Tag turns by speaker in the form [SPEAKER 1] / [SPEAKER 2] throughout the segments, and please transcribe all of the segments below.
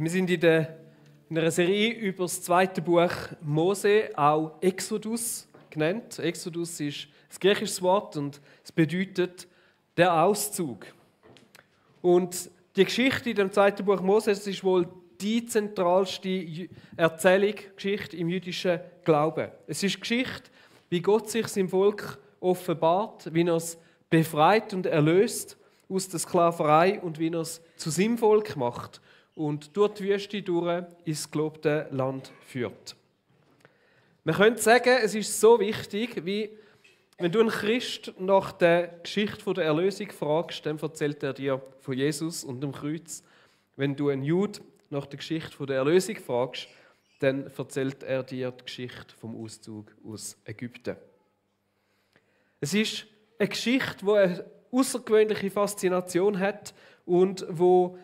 [SPEAKER 1] Wir sind in einer Serie über das zweite Buch Mose, auch Exodus genannt. Exodus ist das griechische Wort und es bedeutet der Auszug. Und die Geschichte in dem zweiten Buch Mose, das ist wohl die zentralste Erzählung, Geschichte im jüdischen Glauben. Es ist Geschichte, wie Gott sich seinem Volk offenbart, wie er es befreit und erlöst aus der Sklaverei und wie er es zu seinem Volk macht und durch die Wüste durch ins gelobte Land führt. Man könnte sagen, es ist so wichtig, wie wenn du einen Christ nach der Geschichte der Erlösung fragst, dann erzählt er dir von Jesus und dem Kreuz. Wenn du einen Jude nach der Geschichte der Erlösung fragst, dann erzählt er dir die Geschichte vom Auszug aus Ägypten. Es ist eine Geschichte, die eine außergewöhnliche Faszination hat und wo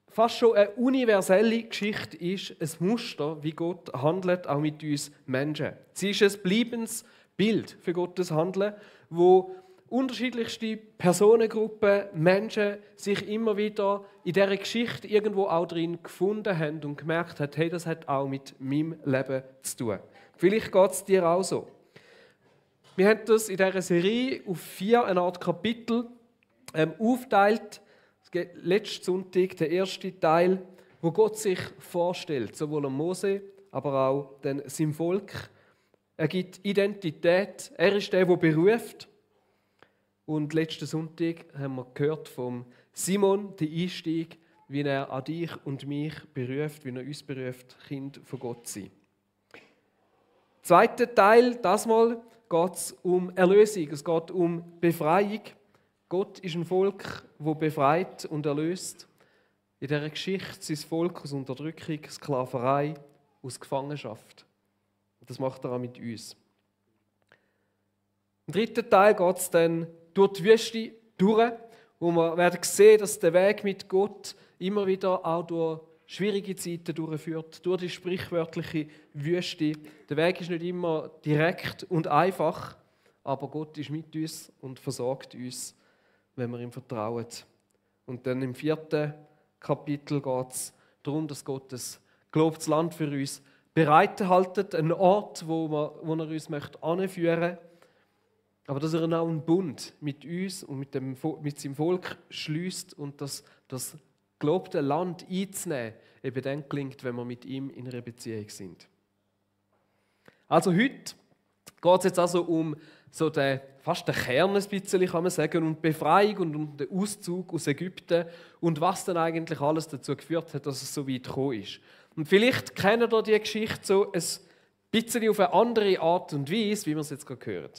[SPEAKER 1] fast schon eine universelle Geschichte ist, ein Muster, wie Gott handelt, auch mit uns Menschen. Sie ist ein bleibendes Bild für Gottes Handeln, wo unterschiedlichste Personengruppen, Menschen sich immer wieder in dieser Geschichte irgendwo auch drin gefunden haben und gemerkt haben, hey, das hat auch mit meinem Leben zu tun. Vielleicht geht es dir auch so. Wir haben das in dieser Serie auf 4 eine Art Kapitel aufgeteilt. Letzten Sonntag der erste Teil, wo Gott sich vorstellt, sowohl am Mose, aber auch seinem Volk. Er gibt Identität, er ist der beruft. Und letzten Sonntag haben wir gehört vom Simon, den Einstieg, wie er an dich und mich beruft, wie er uns beruft, Kind von Gott zu sein. Zweiter Teil, das Mal geht es um Erlösung, es geht um Befreiung. Gott ist ein Volk, das befreit und erlöst. In dieser Geschichte sein Volk aus Unterdrückung, Sklaverei, aus Gefangenschaft. Und das macht er auch mit uns. Im dritten Teil geht es dann durch die Wüste durch, wo wir werden sehen, dass der Weg mit Gott immer wieder auch durch schwierige Zeiten durchführt, durch die sprichwörtliche Wüste. Der Weg ist nicht immer direkt und einfach, aber Gott ist mit uns und versorgt uns, wenn wir ihm vertrauen. Und dann im 4. Kapitel geht es darum, dass Gott ein gelobtes Land für uns bereithält, einen Ort, wo er uns anführen möchte, aber dass er auch einen Bund mit uns und mit seinem Volk schließt und das gelobte Land einzunehmen, eben dann gelingt, wenn wir mit ihm in einer Beziehung sind. Also heute geht es jetzt also um so fast den Kern ein bisschen, kann man sagen, um die Befreiung und um den Auszug aus Ägypten und was dann eigentlich alles dazu geführt hat, dass es so weit gekommen ist. Und vielleicht kennt ihr diese Geschichte so ein bisschen auf eine andere Art und Weise, wie wir es jetzt gerade hören.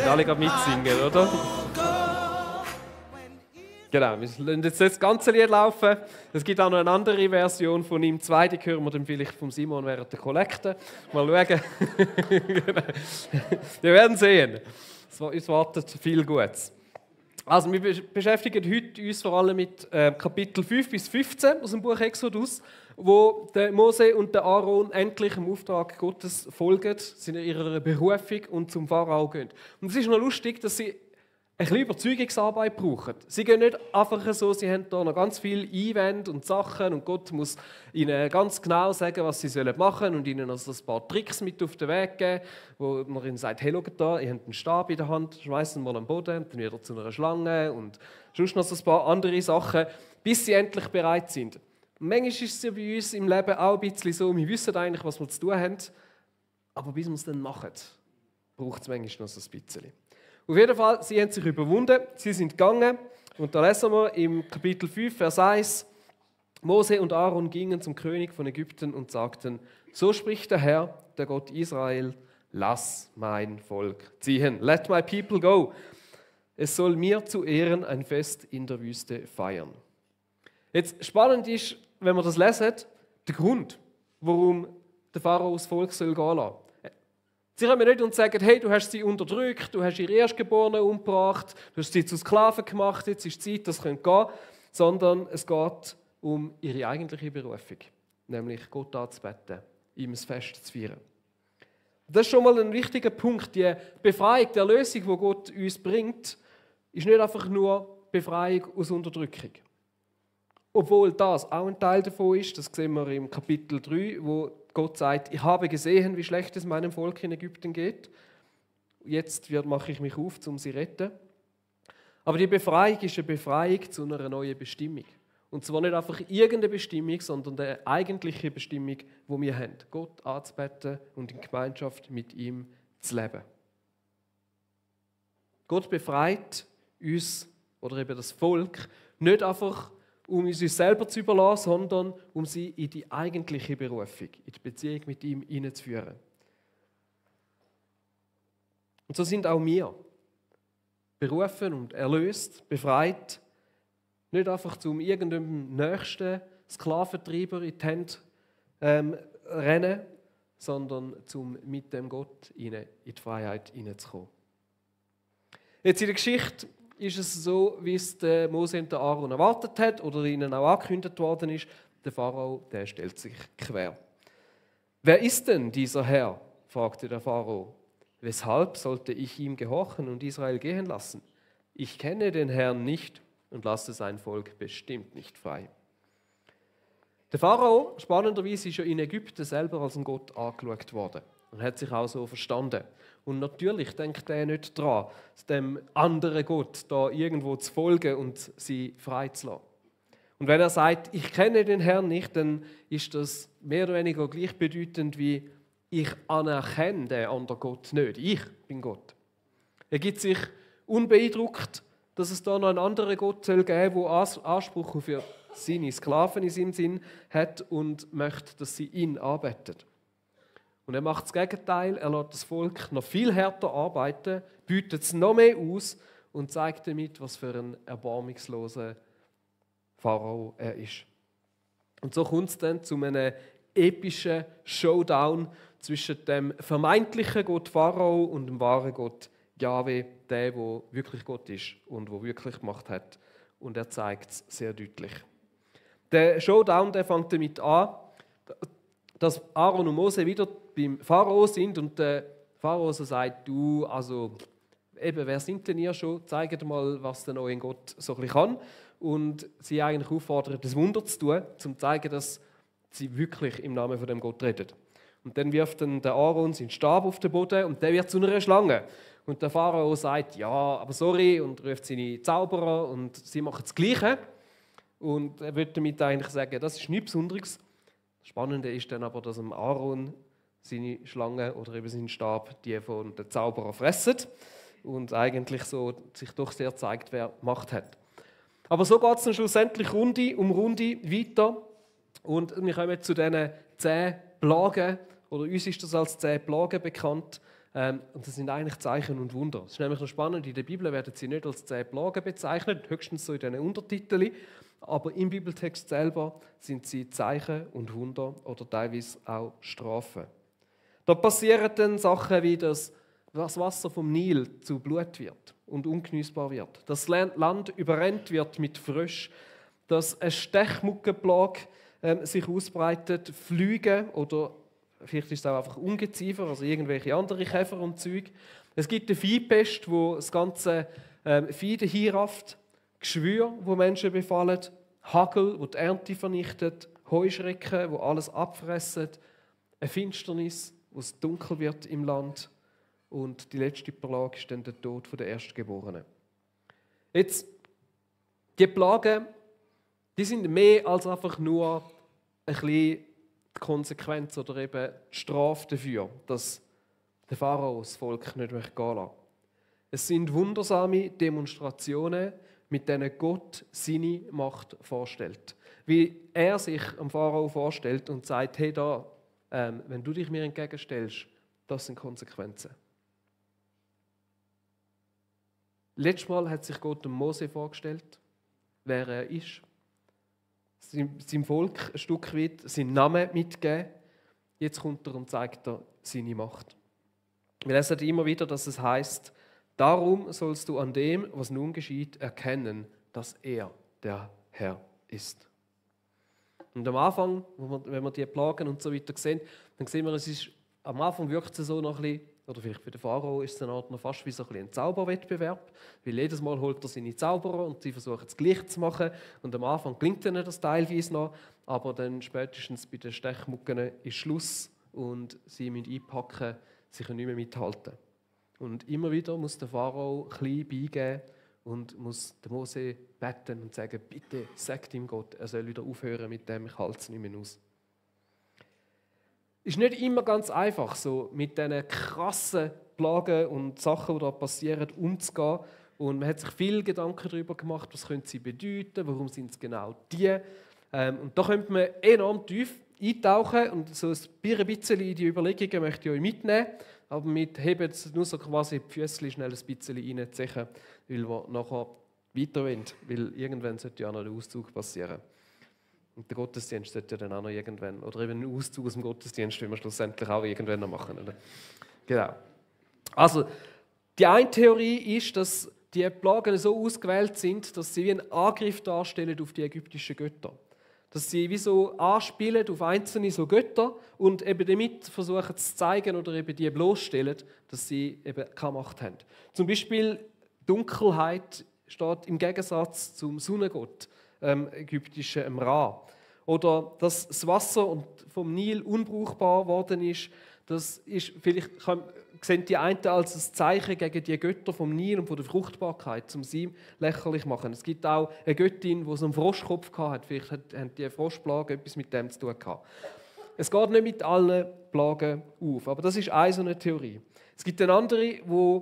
[SPEAKER 1] Alle gerade mitsingen, oder? Genau, wir lassen jetzt das ganze Lied laufen. Es gibt auch noch eine andere Version von ihm. Zweite hören wir dann vielleicht von Simon während der Kollekte. Mal schauen. Wir werden sehen. Es wartet viel Gutes. Also, wir beschäftigen heute uns vor allem mit Kapitel 5 bis 15 aus dem Buch Exodus, wo der Mose und der Aaron endlich dem Auftrag Gottes folgen, sind in ihrer Berufung und zum Pharao gehen. Und es ist noch lustig, dass sie ein bisschen Überzeugungsarbeit brauchen. Sie gehen nicht einfach so, sie haben da noch ganz viele Einwände und Sachen und Gott muss ihnen ganz genau sagen, was sie machen sollen und ihnen also ein paar Tricks mit auf den Weg geben, wo man ihnen sagt, hey, schaut da, ihr habt einen Stab in der Hand, schmeißt ihn mal am Boden, dann wieder zu einer Schlange und sonst noch so ein paar andere Sachen, bis sie endlich bereit sind. Und manchmal ist es ja bei uns im Leben auch ein bisschen so, wir wissen eigentlich, was wir zu tun haben, aber bis wir es dann machen, braucht es manchmal noch so ein bisschen. Auf jeden Fall, sie haben sich überwunden, sie sind gegangen und da lesen wir im Kapitel 5, Vers 1, Mose und Aaron gingen zum König von Ägypten und sagten, so spricht der Herr, der Gott Israel, lass mein Volk ziehen, let my people go. Es soll mir zu Ehren ein Fest in der Wüste feiern. Jetzt spannend ist, wenn wir das lesen, der Grund, warum der Pharao das Volk gehen lassen. Sie kommen nicht und sagen, hey, du hast sie unterdrückt, du hast ihre Erstgeborenen umgebracht, du hast sie zu Sklaven gemacht, jetzt ist die Zeit, das könnte gehen. sondern es geht um ihre eigentliche Berufung, nämlich Gott anzubeten, ihm ein Fest zu feiern. Das ist schon mal ein wichtiger Punkt. Die Befreiung, die Erlösung, die Gott uns bringt, ist nicht einfach nur Befreiung aus Unterdrückung. Obwohl das auch ein Teil davon ist, das sehen wir im Kapitel 3, wo Gott sagt, ich habe gesehen, wie schlecht es meinem Volk in Ägypten geht. Jetzt mache ich mich auf, um sie zu retten. Aber die Befreiung ist eine Befreiung zu einer neuen Bestimmung. Und zwar nicht einfach irgendeine Bestimmung, sondern eine eigentliche Bestimmung, die wir haben. Gott anzubeten und in Gemeinschaft mit ihm zu leben. Gott befreit uns oder eben das Volk nicht einfach, um uns selber zu überlassen, sondern um sie in die eigentliche Berufung, in die Beziehung mit ihm hineinzuführen. Und so sind auch wir berufen und erlöst, befreit, nicht einfach zum irgendeinem nächsten Sklaventreiber in die Hände rennen, sondern zum mit dem Gott in die Freiheit hineinzukommen. Jetzt in der Geschichte ist es so, wie es der Mose und der Aaron erwartet hat oder ihnen auch angekündigt worden ist. Der Pharao, der stellt sich quer. Wer ist denn dieser Herr? Fragte der Pharao. Weshalb sollte ich ihm gehorchen und Israel gehen lassen? Ich kenne den Herrn nicht und lasse sein Volk bestimmt nicht frei. Der Pharao, spannenderweise, ist ja in Ägypten selber als ein Gott angeschaut worden und hat sich auch so verstanden. Und natürlich denkt er nicht daran, dem anderen Gott da irgendwo zu folgen und sie freizulassen. Und wenn er sagt, ich kenne den Herrn nicht, dann ist das mehr oder weniger gleichbedeutend wie ich anerkenne den anderen Gott nicht. Ich bin Gott. Er gibt sich unbeeindruckt, dass es da noch einen anderen Gott geben soll, der Anspruch auf seine Sklaven in seinem Sinn hat und möchte, dass sie ihn anbeten. Und er macht das Gegenteil, er lässt das Volk noch viel härter arbeiten, bietet es noch mehr aus und zeigt damit, was für ein erbarmungsloser Pharao er ist. Und so kommt es dann zu einem epischen Showdown zwischen dem vermeintlichen Gott Pharao und dem wahren Gott Jahwe, der wirklich Gott ist und der wirklich Macht hat. Und er zeigt es sehr deutlich. Der Showdown, der fängt damit an, dass Aaron und Mose wieder beim Pharao sind und der Pharao so sagt, du, also eben, wer sind denn ihr schon? Zeigt mal, was der neue Gott so ein bisschen kann. Und sie eigentlich auffordern, das Wunder zu tun, um zu zeigen, dass sie wirklich im Namen von dem Gott reden. Und dann wirft dann der Aaron seinen Stab auf den Boden und der wird zu einer Schlange. Und der Pharao sagt, ja, aber sorry, und ruft seine Zauberer und sie machen das Gleiche. Und er würde damit eigentlich sagen, das ist nichts Besonderes. Das Spannende ist dann aber, dass Aaron seine Schlange oder eben seinen Stab die von den Zauberern fressen und eigentlich so sich doch sehr zeigt, wer Macht hat. Aber so geht es dann schlussendlich Runde um Runde weiter und wir kommen zu diesen 10 Plagen, oder uns ist das als 10 Plagen bekannt. Und das sind eigentlich Zeichen und Wunder. Es ist nämlich noch spannend, in der Bibel werden sie nicht als 10 Plagen bezeichnet, höchstens so in diesen Untertiteln, aber im Bibeltext selber sind sie Zeichen und Wunder oder teilweise auch Strafen. Da passieren dann Sachen wie, dass das Wasser vom Nil zu Blut wird und ungenießbar wird, dass das Land überrennt wird mit Fröschen, dass eine Stechmückenplage sich ausbreitet, Flüge oder vielleicht ist es auch einfach Ungeziefer, also irgendwelche andere Käfer und Zeug. Es gibt eine Viehpest, wo das ganze Vieh dahinrafft, Geschwür, wo Menschen befallen, Hagel, wo die Ernte vernichtet, Heuschrecken, wo alles abfressen, eine Finsternis, wo es dunkel wird im Land und die letzte Plage ist dann der Tod der Erstgeborenen. Jetzt, die Plagen, die sind mehr als einfach nur ein bisschen die Konsequenz oder eben die Strafe dafür, dass der Pharao das Volk nicht mehr gehen lassen. Es sind wundersame Demonstrationen, mit denen Gott seine Macht vorstellt. Wie er sich am Pharao vorstellt und sagt, hey, da, wenn du dich mir entgegenstellst, das sind Konsequenzen. Letztes Mal hat sich Gott dem Mose vorgestellt, wer er ist. Seinem Volk ein Stück weit seinen Namen mitgegeben. Jetzt kommt er und zeigt er seine Macht. Wir lesen immer wieder, dass es heißt: Darum sollst du an dem, was nun geschieht, erkennen, dass er der Herr ist. Und am Anfang, wenn wir die Plagen und so weiter sehen, dann sehen wir, am Anfang wirkt es so noch ein bisschen, oder vielleicht für den Pharao ist es eine Art noch fast wie so ein Zauberwettbewerb, weil jedes Mal holt er seine Zauberer und sie versuchen es gleich zu machen und am Anfang gelingt ihnen das teilweise noch, aber dann spätestens bei den Stechmucken ist Schluss und sie müssen einpacken, sie können nicht mehr mithalten. Und immer wieder muss der Pharao klein beigeben und muss den Mose beten und sagen, bitte sagt ihm Gott, er soll wieder aufhören mit dem, ich halte es nicht mehr aus. Ist nicht immer ganz einfach, so mit diesen krassen Plagen und Sachen, die da passieren, umzugehen. Und man hat sich viel Gedanken darüber gemacht, was können sie bedeuten, warum sind es genau die. Und da könnte man enorm tief eintauchen und so ein bisschen in die Überlegungen möchte ich euch mitnehmen. Aber wir heben jetzt nur so quasi die Füße schnell ein bisschen reinziehen, weil wir nachher weiter wollen, weil irgendwann sollte ja noch der Auszug passieren. Und der Gottesdienst sollte ja dann auch noch irgendwann, oder eben ein Auszug aus dem Gottesdienst, den wir schlussendlich auch irgendwann noch machen. Oder? Genau. Also, die eine Theorie ist, dass die Plagen so ausgewählt sind, dass sie wie einen Angriff darstellen auf die ägyptischen Götter. Dass sie wie so anspielen auf einzelne so Götter und eben damit versuchen zu zeigen oder eben die bloßstellen, dass sie eben keine Macht haben. Zum Beispiel Dunkelheit steht im Gegensatz zum Sonnengott, ägyptischen Ra. Oder dass das Wasser vom Nil unbrauchbar geworden ist, das ist vielleicht sehen die einen als ein Zeichen gegen die Götter vom Nil und von der Fruchtbarkeit, um sie lächerlich zu machen. Es gibt auch eine Göttin, die so einen Froschkopf hatte. Vielleicht haben die Froschplagen etwas mit dem zu tun gehabt. Es geht nicht mit allen Plagen auf, aber das ist eine so eine Theorie. Es gibt eine andere, die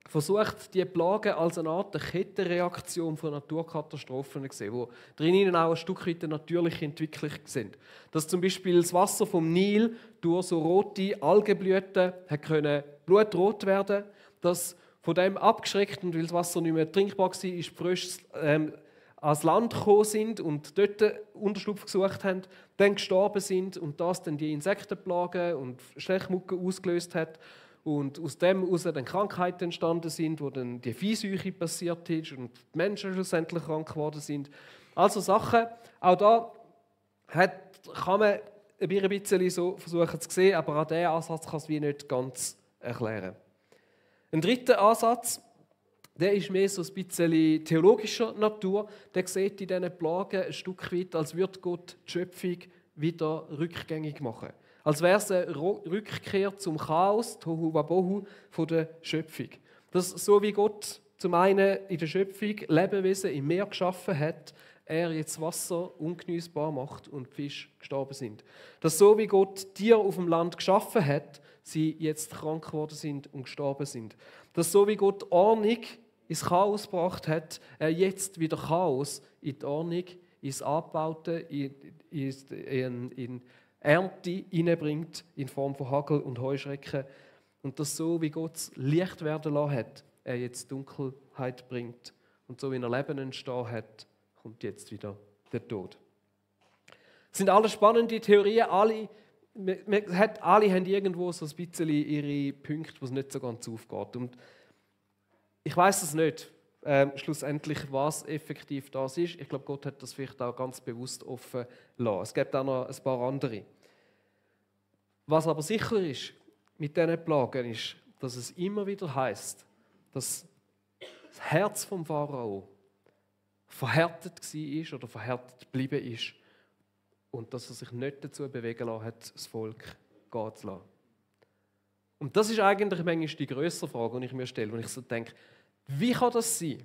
[SPEAKER 1] versucht, die Plagen als eine Art Kettenreaktion von Naturkatastrophen zu sehen, wo drinnen auch ein Stück weit eine natürliche Entwicklung sind. Dass zum Beispiel das Wasser vom Nil durch so rote Algenblüten blutrot werden, dass von dem abgeschreckt und weil das Wasser nicht mehr trinkbar war, die Frösche ans Land gekommen sind und dort Unterschlupf gesucht haben, dann gestorben sind und das dann die Insektenplagen und Stechmucken ausgelöst hat. Und aus dem heraus dann Krankheiten entstanden sind, wo dann die Viehseuche passiert ist und die Menschen schlussendlich krank geworden sind. Also Sachen, auch da kann man ein bisschen so versuchen zu sehen, aber an diesen Ansatz kann es wie nicht ganz erklären. Ein dritter Ansatz, der ist mehr so ein bisschen theologischer Natur. Der sieht in diesen Plagen ein Stück weit, als würde Gott die Schöpfung wieder rückgängig machen. Als wäre es eine Rückkehr zum Chaos, Tohu Wabohu, von der Schöpfung. Dass so wie Gott zum einen in der Schöpfung Lebewesen im Meer geschaffen hat, er jetzt Wasser ungenießbar macht und die Fische gestorben sind. Dass so wie Gott Tiere auf dem Land geschaffen hat, sie jetzt krank geworden sind und gestorben sind. Dass so wie Gott Ordnung ins Chaos gebracht hat, er jetzt wieder Chaos in die Ordnung, ins Anbaute, in Ernte hineinbringt in Form von Hagel und Heuschrecken. Und dass so, wie Gott es Licht werden lassen hat, er jetzt Dunkelheit bringt. Und so wie er Leben entstehen hat, kommt jetzt wieder der Tod. Das sind alles spannende Theorien. Alle haben irgendwo so ein bisschen ihre Punkte, wo es nicht so ganz aufgeht. Und ich weiß es nicht, schlussendlich, was effektiv das ist. Ich glaube, Gott hat das vielleicht auch ganz bewusst offen gelassen. Es gibt auch noch ein paar andere. Was aber sicher ist mit diesen Plagen, ist, dass es immer wieder heisst, dass das Herz vom Pharao verhärtet war oder verhärtet geblieben ist und dass er sich nicht dazu bewegen lassen hat, das Volk gehen zu lassen. Und das ist eigentlich manchmal die grössere Frage, die ich mir stelle, wenn ich so denke, wie kann das sein,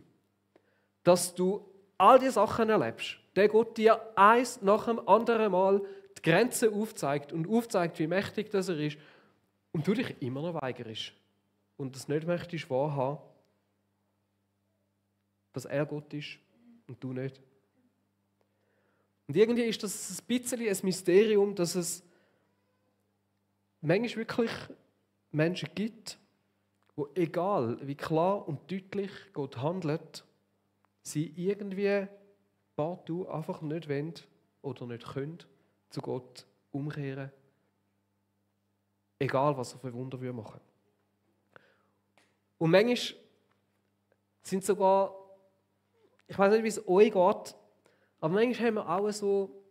[SPEAKER 1] dass du all diese Sachen erlebst, der Gott dir eins nach dem anderen Mal die Grenzen aufzeigt und aufzeigt, wie mächtig das er ist, und du dich immer noch weigerst und das nicht möchtest wahrhaben, dass er Gott ist und du nicht. Und irgendwie ist das ein bisschen ein Mysterium, dass es manchmal wirklich Menschen gibt, wo egal wie klar und deutlich Gott handelt, sie irgendwie partout einfach nicht wollen oder nicht können zu Gott umkehren. Egal, was er für Wunder machen würde. Und manchmal sind sogar, ich weiß nicht, wie es euch geht, Aber manchmal haben wir auch so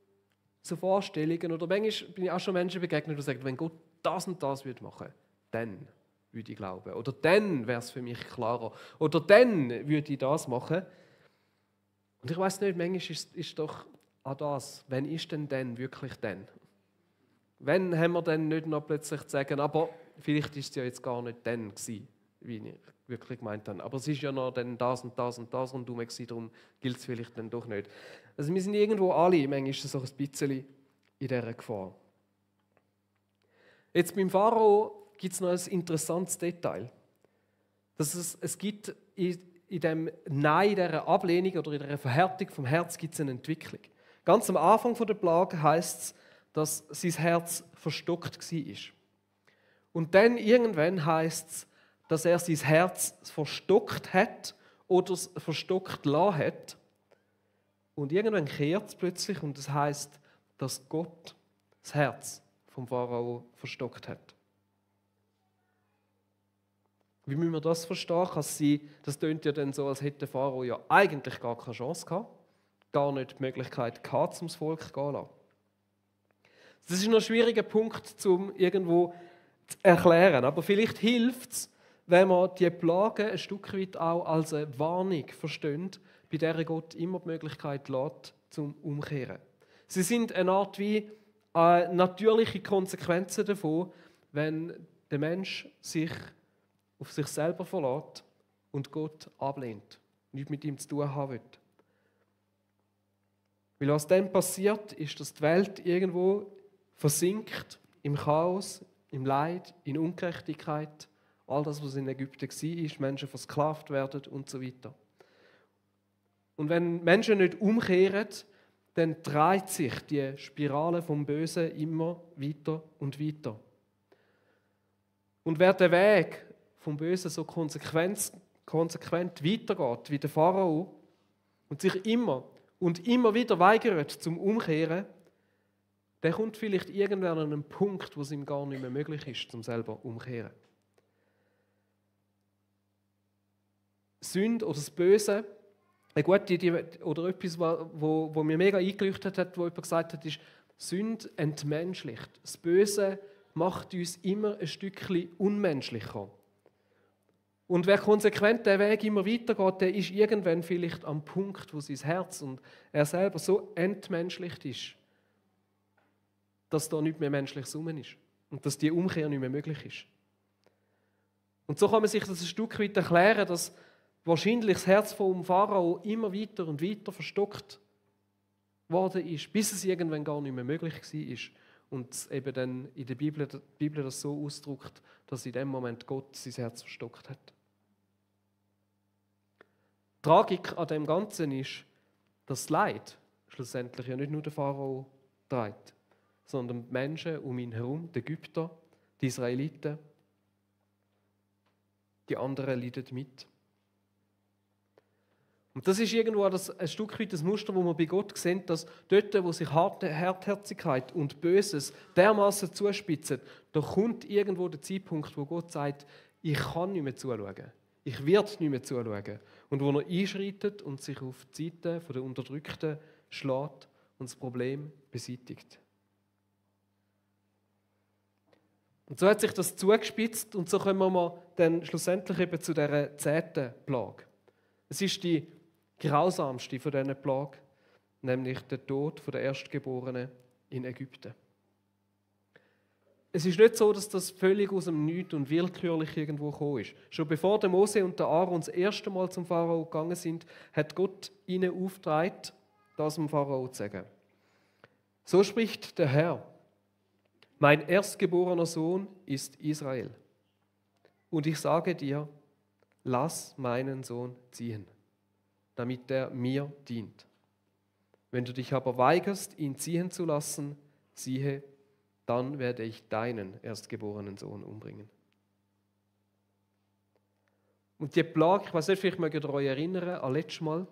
[SPEAKER 1] Vorstellungen, oder manchmal bin ich auch schon Menschen begegnet, die sagen, wenn Gott das und das machen würde, dann würde ich glauben. Oder dann wäre es für mich klarer. Oder dann würde ich das machen. Und ich weiß nicht, manchmal ist doch an das, wenn ist denn dann wirklich dann? Wenn haben wir dann nicht noch plötzlich zu sagen, aber vielleicht ist es ja jetzt gar nicht dann gewesen, wie ich wirklich gemeint habe. Aber es ist ja noch dann das und das und das rundherum gewesen, darum gilt es vielleicht dann doch nicht. Also wir sind irgendwo alle, manchmal ist es so ein bisschen in dieser Gefahr. Jetzt beim Pharao gibt es noch ein interessantes Detail. Dass es gibt in dem Nein, in dieser Ablehnung oder in dieser Verhärtung vom Herz gibt es eine Entwicklung. Ganz am Anfang der Plage heisst es, dass sein Herz verstockt war. Und dann irgendwann heisst es, dass er sein Herz verstockt hat oder es verstockt lassen hat. Und irgendwann kehrt es plötzlich und das heisst, dass Gott das Herz vom Pharao verstockt hat. Wie müssen wir das verstehen? Das tönt ja dann so, als hätte der Pharao ja eigentlich gar keine Chance gehabt, gar nicht die Möglichkeit gehabt, zum Volk zu gehen lassen. Das ist noch ein schwieriger Punkt, um irgendwo zu erklären. Aber vielleicht hilft es, wenn man die Plagen ein Stück weit auch als eine Warnung versteht, bei der Gott immer die Möglichkeit lässt, zum Umkehren. Sie sind eine Art wie natürliche Konsequenzen davon, wenn der Mensch sich auf sich selber verlässt und Gott ablehnt, nichts mit ihm zu tun haben will. Weil was dann passiert, ist, dass die Welt irgendwo versinkt im Chaos, im Leid, in Ungerechtigkeit, all das, was in Ägypten war, Menschen versklavt werden und so weiter. Und wenn Menschen nicht umkehren, dann dreht sich die Spirale vom Bösen immer weiter und weiter. Und wer den Weg vom Bösen so konsequent weitergeht wie der Pharao und sich immer und immer wieder weigert zum Umkehren, der kommt vielleicht irgendwann an einen Punkt, wo es ihm gar nicht mehr möglich ist, zum selber umkehren. Sünde oder das Böse, eine gute Idee oder etwas, wo mir mega eingeleuchtet hat, wo jemand gesagt hat, ist, Sünde entmenschlicht. Das Böse macht uns immer ein Stückchen unmenschlicher. Und wer konsequent den Weg immer weitergeht, der ist irgendwann vielleicht am Punkt, wo sein Herz und er selber so entmenschlicht ist, dass da nichts mehr Menschliches rum ist und dass die Umkehr nicht mehr möglich ist. Und so kann man sich das ein Stück weit erklären, dass wahrscheinlich das Herz vom Pharao immer weiter und weiter verstockt worden ist, bis es irgendwann gar nicht mehr möglich war. Und es eben dann in der Bibel das so ausdrückt, dass in dem Moment Gott sein Herz verstockt hat. Die Tragik an dem Ganzen ist, dass das Leid schlussendlich ja nicht nur der Pharao trägt, sondern die Menschen um ihn herum, die Ägypter, die Israeliten, die anderen leiden mit. Und das ist irgendwo ein Stück weit das Muster, das wir bei Gott sehen, dass dort, wo sich Hartherzigkeit und Böses dermaßen zuspitzen, da kommt irgendwo der Zeitpunkt, wo Gott sagt, ich kann nicht mehr zuschauen. Ich werde nicht mehr zuschauen. Und wo er einschreitet und sich auf die Seite der Unterdrückten schlägt und das Problem beseitigt. Und so hat sich das zugespitzt und so kommen wir dann schlussendlich eben zu dieser 10. Plage. Es ist die grausamste von diesen Plagen, nämlich der Tod der Erstgeborenen in Ägypten. Es ist nicht so, dass das völlig aus dem Nichts und willkürlich irgendwo gekommen ist. Schon bevor der Mose und der Aaron das erste Mal zum Pharao gegangen sind, hat Gott ihnen aufgetragen, das dem Pharao zu sagen. So spricht der Herr: Mein erstgeborener Sohn ist Israel. Und ich sage dir, lass meinen Sohn ziehen, damit er mir dient. Wenn du dich aber weigerst, ihn ziehen zu lassen, siehe, dann werde ich deinen erstgeborenen Sohn umbringen. Und die Plage, ich weiß nicht, vielleicht mögt ihr euch erinnern, an letztes Mal,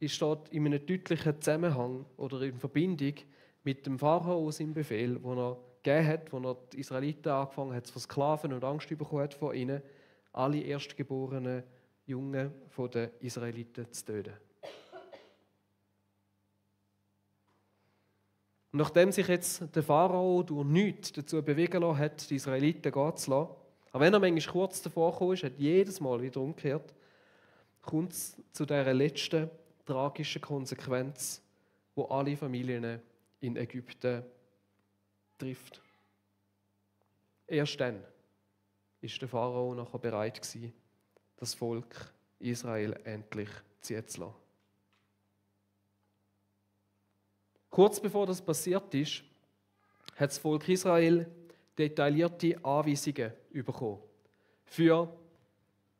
[SPEAKER 1] ist dort in einem deutlichen Zusammenhang oder in Verbindung mit dem Pharao seinem Befehl, den er gegeben hat, wo er die Israeliten angefangen hat zu versklaven und Angst bekommen hat vor ihnen, alle erstgeborenen Jungen der Israeliten zu töten. Und nachdem sich jetzt der Pharao durch nichts dazu bewegen lassen hat, die Israeliten gehen zu lassen, auch wenn er manchmal kurz davor gekommen ist, hat jedes Mal wieder umgekehrt, kommt es zu dieser letzten tragischen Konsequenz, wo alle Familien in Ägypten trifft. Erst dann ist der Pharao nachher bereit gewesen, das Volk Israel endlich ziehen zu lassen. Kurz bevor das passiert ist, hat das Volk Israel detaillierte Anweisungen bekommen, für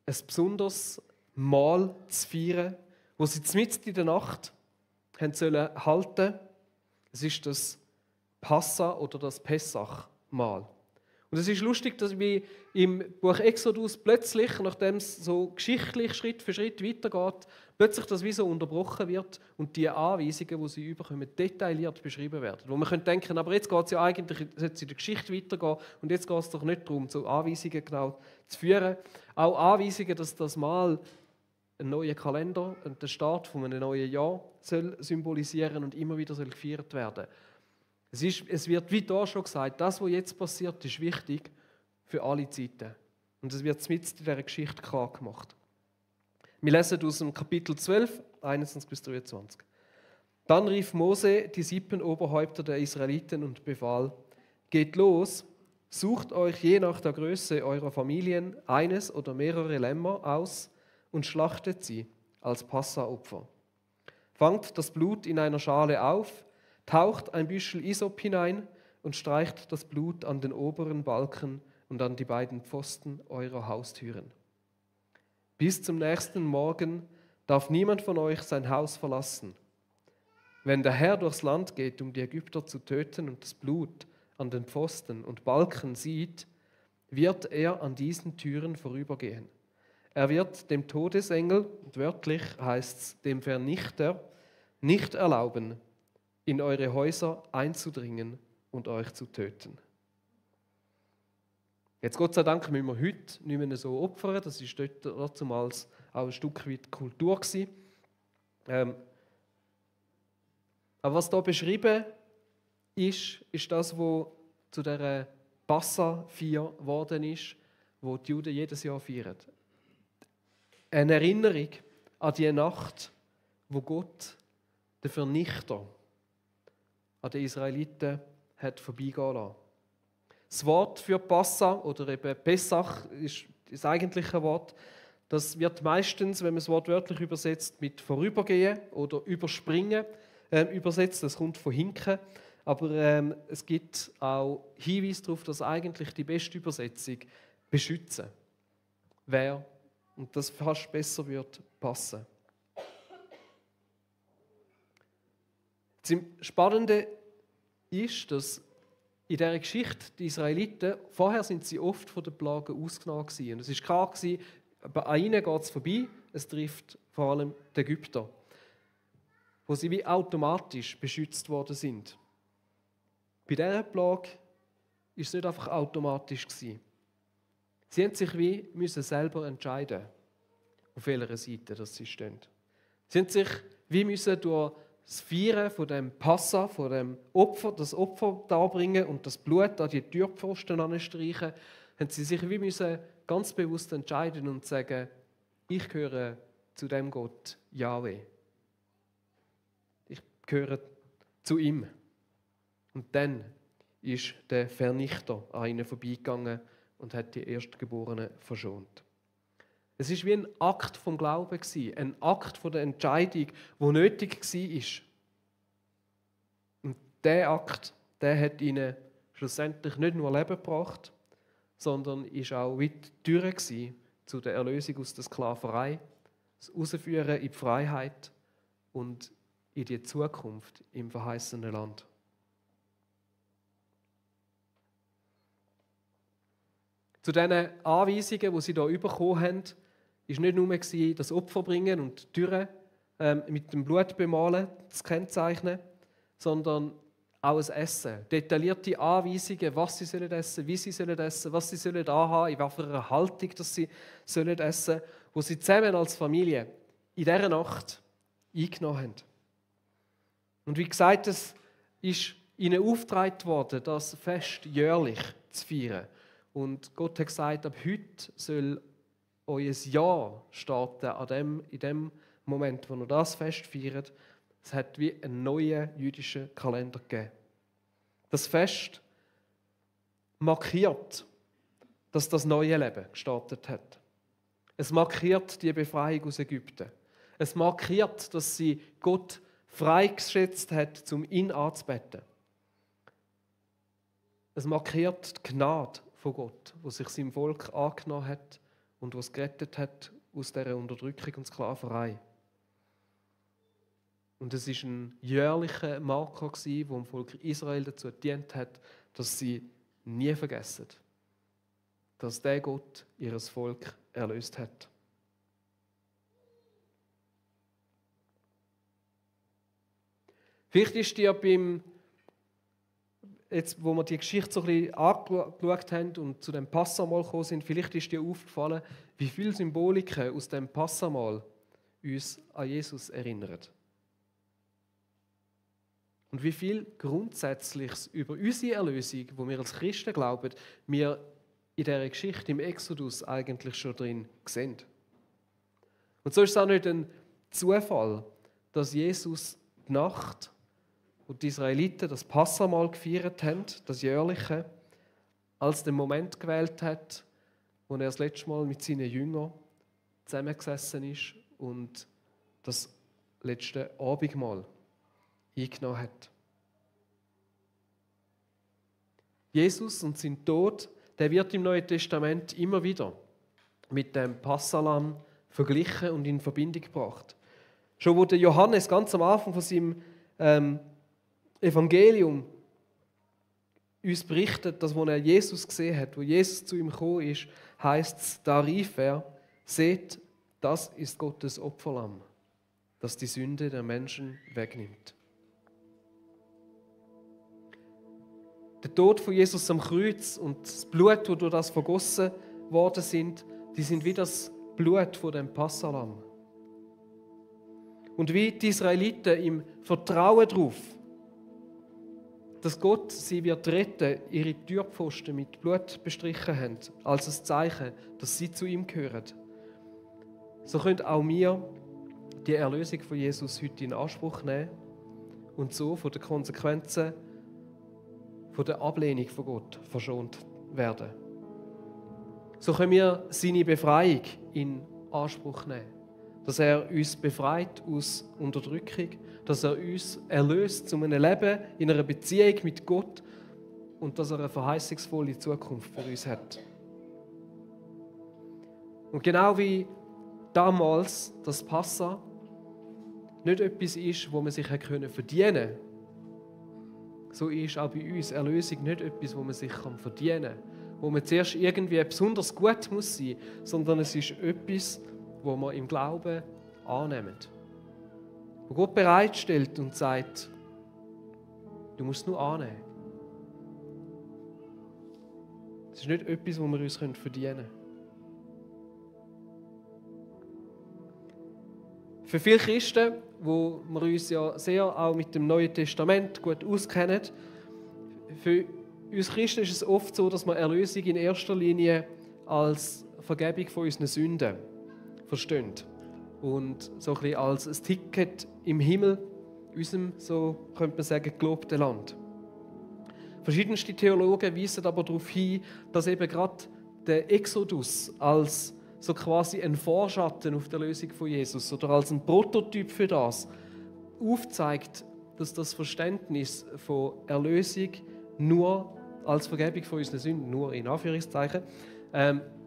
[SPEAKER 1] ein besonderes Mahl zu feiern, wo sie mitten in der Nacht haben sollen halten. Es ist das Passa oder das Pessach-Mahl. Und es ist lustig, dass wie im Buch Exodus plötzlich, nachdem es so geschichtlich Schritt für Schritt weitergeht, plötzlich das wie so unterbrochen wird und die Anweisungen, die sie überkommen, detailliert beschrieben werden. Wo man könnte denken, aber jetzt geht es ja eigentlich, sollte es in der Geschichte weitergehen und jetzt geht es doch nicht darum, so Anweisungen genau zu führen. Auch Anweisungen, dass das Mal einen neuen Kalender und den Start von einem neuen Jahr soll symbolisieren und immer wieder soll gefeiert werden. Es wird, wie da schon gesagt, das, was jetzt passiert, ist wichtig für alle Zeiten. Und es wird mit in dieser Geschichte klar gemacht. Wir lesen aus dem Kapitel 12, 21 bis 23. Dann rief Mose die 7 Oberhäupter der Israeliten und befahl: Geht los, sucht euch je nach der Größe eurer Familien eines oder mehrere Lämmer aus und schlachtet sie als Passaopfer. Fangt das Blut in einer Schale auf, taucht ein Büschel Isop hinein und streicht das Blut an den oberen Balken und an die beiden Pfosten eurer Haustüren. Bis zum nächsten Morgen darf niemand von euch sein Haus verlassen. Wenn der Herr durchs Land geht, um die Ägypter zu töten und das Blut an den Pfosten und Balken sieht, wird er an diesen Türen vorübergehen. Er wird dem Todesengel, und wörtlich heißt es dem Vernichter, nicht erlauben, in eure Häuser einzudringen und euch zu töten. Jetzt Gott sei Dank müssen wir heute nicht mehr so opfern, das war dort damals auch ein Stück weit Kultur gewesen. Aber was da beschrieben ist das, was zu dieser Passa-Feier geworden ist, wo die Juden jedes Jahr feiern. Eine Erinnerung an die Nacht, wo Gott, der Vernichter, an den Israeliten hat vorbeigehen lassen. Das Wort für Passa oder eben Pessach ist das eigentliche Wort. Das wird meistens, wenn man es wortwörtlich übersetzt, mit vorübergehen oder überspringen übersetzt. Das kommt von hinten. Aber es gibt auch Hinweise darauf, dass eigentlich die beste Übersetzung beschützen wäre und das fast besser wird passen. Das Spannende ist, dass in dieser Geschichte die Israeliten, vorher sind sie oft von den Plagen ausgenommen gewesen. Und es war klar gewesen, an ihnen geht es vorbei, es trifft vor allem die Ägypter, wo sie wie automatisch beschützt worden sind. Bei dieser Plage war es nicht einfach automatisch gewesen. Sie mussten sich wie selber entscheiden, auf welcher Seite dass sie stehen. Sie mussten sich wie durch das Feiern von dem Passa, von dem Opfer, das Opfer darbringen und das Blut an die Türpfosten anstreichen, haben sie sich wie ganz bewusst entscheiden und sagen: Ich gehöre zu dem Gott Jahwe. Ich gehöre zu ihm. Und dann ist der Vernichter an ihnen vorbeigegangen und hat die Erstgeborenen verschont. Es war wie ein Akt vom Glauben, ein Akt von der Entscheidung, der nötig war. Und dieser Akt, der hat ihnen schlussendlich nicht nur Leben gebracht, sondern war auch wie die Tür zu der Erlösung aus der Sklaverei, das Herausführen in die Freiheit und in die Zukunft im verheißenen Land. Zu diesen Anweisungen, die sie hier bekommen haben, war nicht nur das Opfer bringen und die Türen mit dem Blut bemalen, zu kennzeichnen, sondern auch das Essen. Detaillierte Anweisungen, was sie sollen essen, wie sie sollen essen, was sie sollen anhaben, in welcher Haltung dass sie sollen essen, wo sie zusammen als Familie in dieser Nacht eingenommen haben. Und wie gesagt, es ist ihnen aufgetragen worden, das Fest jährlich zu feiern. Und Gott hat gesagt, ab heute soll euer Jahr starten, in dem Moment, wo ihr das Fest feiert. Es hat wie einen neuen jüdischen Kalender gegeben. Das Fest markiert, dass das neue Leben gestartet hat. Es markiert die Befreiung aus Ägypten. Es markiert, dass sie Gott freigesetzt hat, um ihn anzubeten. Es markiert die Gnade von Gott, wo sich seinem Volk angenommen hat und was gerettet hat aus dieser Unterdrückung und Sklaverei. Und es war ein jährlicher Marker, der dem Volk Israel dazu gedient hat, dass sie nie vergessen, dass der Gott ihr Volk erlöst hat. Vielleicht ist dir jetzt, wo wir die Geschichte so ein bisschen angeschaut haben und zu dem Passamal gekommen sind, vielleicht ist dir aufgefallen, wie viele Symboliken aus dem Passamal uns an Jesus erinnern. Und wie viel Grundsätzliches über unsere Erlösung, wo wir als Christen glauben, wir in dieser Geschichte im Exodus eigentlich schon drin sehen. Und so ist es auch nicht ein Zufall, dass Jesus die Nacht, wo die Israeliten das Passamal gefeiert haben, das jährliche, als den Moment gewählt hat, wo er das letzte Mal mit seinen Jüngern zusammengesessen ist und das letzte Abendmahl eingenommen hat. Jesus und sein Tod, der wird im Neuen Testament immer wieder mit dem Passalam verglichen und in Verbindung gebracht. Schon wo der Johannes ganz am Anfang von seinem Evangelium uns berichtet, dass wo er Jesus gesehen hat, wo Jesus zu ihm gekommen ist, heisst es, da rief er, seht, das ist Gottes Opferlamm, das die Sünde der Menschen wegnimmt. Der Tod von Jesus am Kreuz und das Blut, das durch das vergossen worden sind, die sind wie das Blut von dem Passalam. Und wie die Israeliten im Vertrauen darauf, dass Gott sie wird retten, ihre Türpfosten mit Blut bestrichen haben, als ein Zeichen, dass sie zu ihm gehören, so können auch wir die Erlösung von Jesus heute in Anspruch nehmen und so von den Konsequenzen von der Ablehnung von Gott verschont werden. So können wir seine Befreiung in Anspruch nehmen. Dass er uns befreit aus Unterdrückung, dass er uns erlöst zu einem Leben in einer Beziehung mit Gott und dass er eine verheißungsvolle Zukunft für uns hat. Und genau wie damals das Passa nicht etwas ist, wo man sich verdienen konnte, so ist auch bei uns Erlösung nicht etwas, wo man sich verdienen kann, wo man zuerst irgendwie besonders gut muss sein, sondern es ist etwas, wo wir im Glauben annehmen. Wo Gott bereitstellt und sagt, du musst es nur annehmen. Es ist nicht etwas, wo wir uns verdienen können. Für viele Christen, wo wir uns ja sehr auch mit dem Neuen Testament gut auskennen, für uns Christen ist es oft so, dass wir Erlösung in erster Linie als Vergebung von unseren Sünden verstehen. Und so ein bisschen als ein Ticket im Himmel, unserem, so könnte man sagen, gelobten Land. Verschiedenste Theologen weisen aber darauf hin, dass eben gerade der Exodus als so quasi ein Vorschatten auf der Lösung von Jesus oder als ein Prototyp für das aufzeigt, dass das Verständnis von Erlösung nur als Vergebung von unseren Sünden, nur in Anführungszeichen,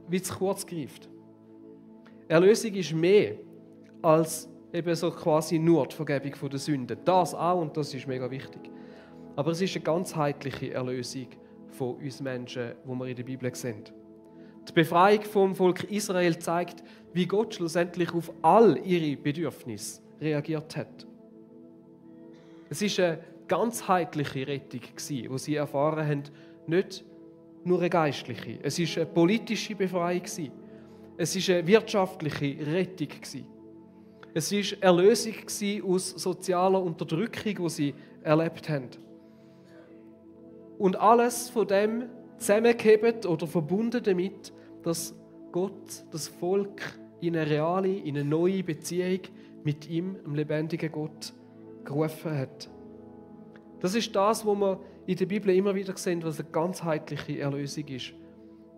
[SPEAKER 1] wie zu kurz greift. Erlösung ist mehr als eben so quasi nur die Vergebung von der Sünden. Das auch und das ist mega wichtig. Aber es ist eine ganzheitliche Erlösung von uns Menschen, die wir in der Bibel sehen. Die Befreiung vom Volk Israel zeigt, wie Gott schlussendlich auf all ihre Bedürfnisse reagiert hat. Es ist eine ganzheitliche Rettung, die sie erfahren haben, nicht nur eine geistliche. Es ist eine politische Befreiung. Es ist eine wirtschaftliche Rettung. Es war Erlösung aus sozialer Unterdrückung, die sie erlebt haben. Und alles von dem zusammengehebt oder verbunden damit, dass Gott das Volk in eine reale, in eine neue Beziehung mit ihm, dem lebendigen Gott, gerufen hat. Das ist das, was wir in der Bibel immer wieder sehen, was eine ganzheitliche Erlösung ist.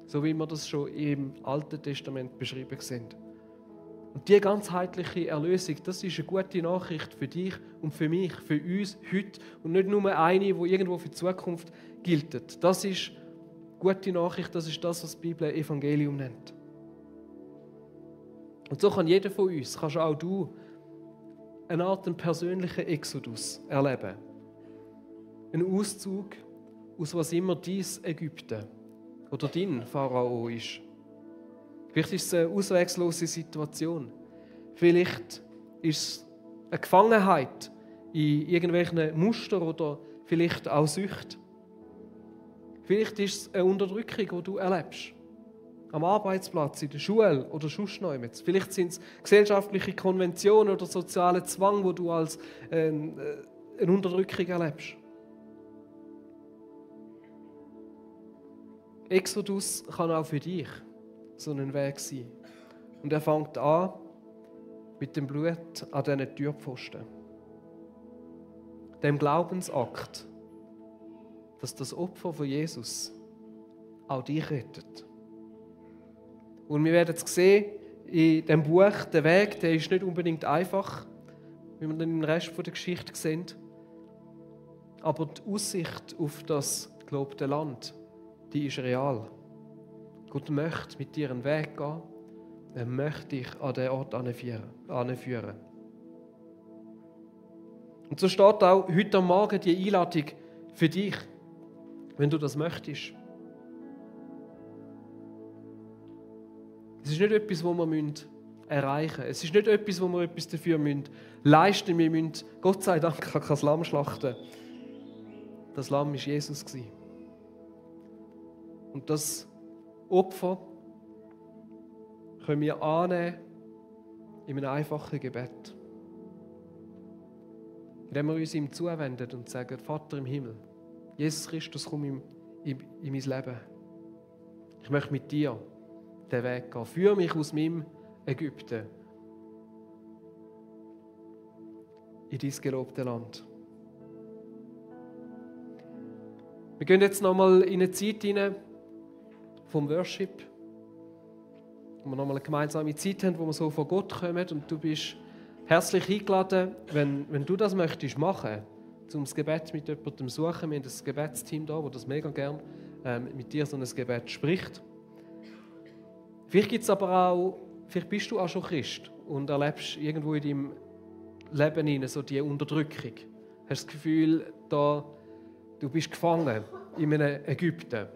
[SPEAKER 1] So wie wir das schon im Alten Testament beschrieben sehen. Und diese ganzheitliche Erlösung, das ist eine gute Nachricht für dich und für mich, für uns heute. Und nicht nur eine, die irgendwo für die Zukunft gilt. Das ist gute Nachricht, das ist das, was die Bibel Evangelium nennt. Und so kann jeder von uns, kannst auch du, eine Art persönlichen Exodus erleben. Ein Auszug aus was immer dies Ägypten oder dein Pharao ist. Vielleicht ist es eine auswegslose Situation. Vielleicht ist es eine Gefangenheit in irgendwelchen Mustern oder vielleicht auch Sucht. Vielleicht ist es eine Unterdrückung, die du erlebst. Am Arbeitsplatz, in der Schule oder sonst noch. Vielleicht sind es gesellschaftliche Konventionen oder soziale Zwang, wo du als eine Unterdrückung erlebst. Exodus kann auch für dich so ein Weg sein. Und er fängt an mit dem Blut an diesen Türpfosten. Dem Glaubensakt, dass das Opfer von Jesus auch dich rettet. Und wir werden es sehen, in diesem Buch, der Weg, der ist nicht unbedingt einfach, wie wir dann im Rest der Geschichte sehen. Aber die Aussicht auf das gelobte Land, die ist real. Gott möchte mit dir einen Weg gehen. Er möchte dich an den Ort anführen. Und so steht auch heute am Morgen die Einladung für dich, wenn du das möchtest. Es ist nicht etwas, was wir erreichen müssen. Es ist nicht etwas, wo wir etwas dafür leisten müssen. Wir müssen, Gott sei Dank, kein Lamm schlachten. Das Lamm war Jesus. Und das Opfer können wir annehmen in einem einfachen Gebet. Indem wir uns ihm zuwenden und sagen, Vater im Himmel, Jesus Christus, komm in mein Leben. Ich möchte mit dir den Weg gehen. Führe mich aus meinem Ägypten in dein gelobte Land. Wir gehen jetzt nochmal in eine Zeit hinein vom Worship, wo wir nochmal eine gemeinsame Zeit haben, wo wir so vor Gott kommen und du bist herzlich eingeladen, wenn du das möchtest machen, um das Gebet mit jemandem zu suchen. Wir haben ein Gebetsteam da, das mega gern mit dir so ein Gebet spricht. Vielleicht gibt es aber auch, vielleicht bist du auch schon Christ und erlebst irgendwo in deinem Leben hinein so die Unterdrückung. Hast das Gefühl, du bist gefangen in einem Ägypten.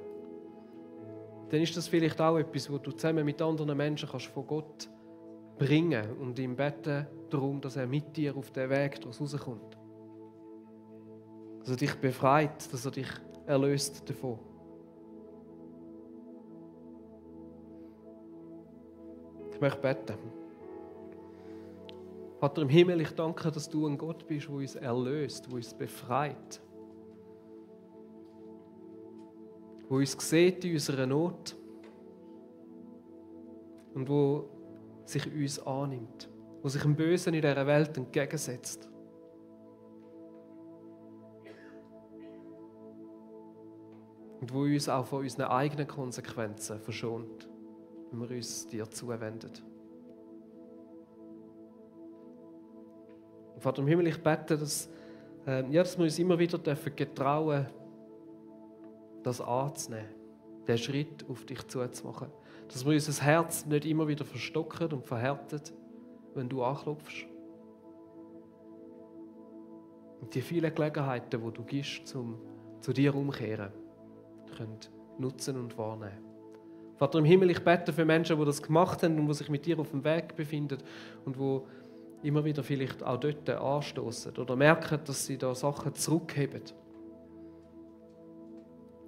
[SPEAKER 1] Dann ist das vielleicht auch etwas, was du zusammen mit anderen Menschen kannst von Gott bringen und ihm beten darum, dass er mit dir auf den Weg daraus rauskommt. Dass er dich befreit, dass er dich erlöst davon. Ich möchte beten. Vater im Himmel, ich danke, dass du ein Gott bist, der uns erlöst, der uns befreit. Der uns sieht in unserer Not und der sich uns annimmt, der sich dem Bösen in dieser Welt entgegensetzt. Und der uns auch von unseren eigenen Konsequenzen verschont, wenn wir uns dir zuwenden. Und Vater im Himmel, ich bete, dass wir uns immer wieder getrauen dürfen, das anzunehmen, den Schritt auf dich zuzumachen. Dass wir unser Herz nicht immer wieder verstocken und verhärten, wenn du anklopfst. Und die vielen Gelegenheiten, die du gibst, zu dir umkehren, können nutzen und wahrnehmen. Vater im Himmel, ich bete für Menschen, die das gemacht haben und die sich mit dir auf dem Weg befinden und die immer wieder vielleicht auch dort anstoßen oder merken, dass sie da Sachen zurückheben.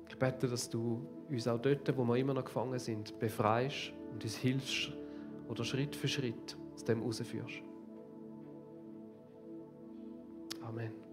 [SPEAKER 1] Ich bete, dass du uns auch dort, wo wir immer noch gefangen sind, befreist und uns hilfst oder Schritt für Schritt aus dem herausführst. Amen.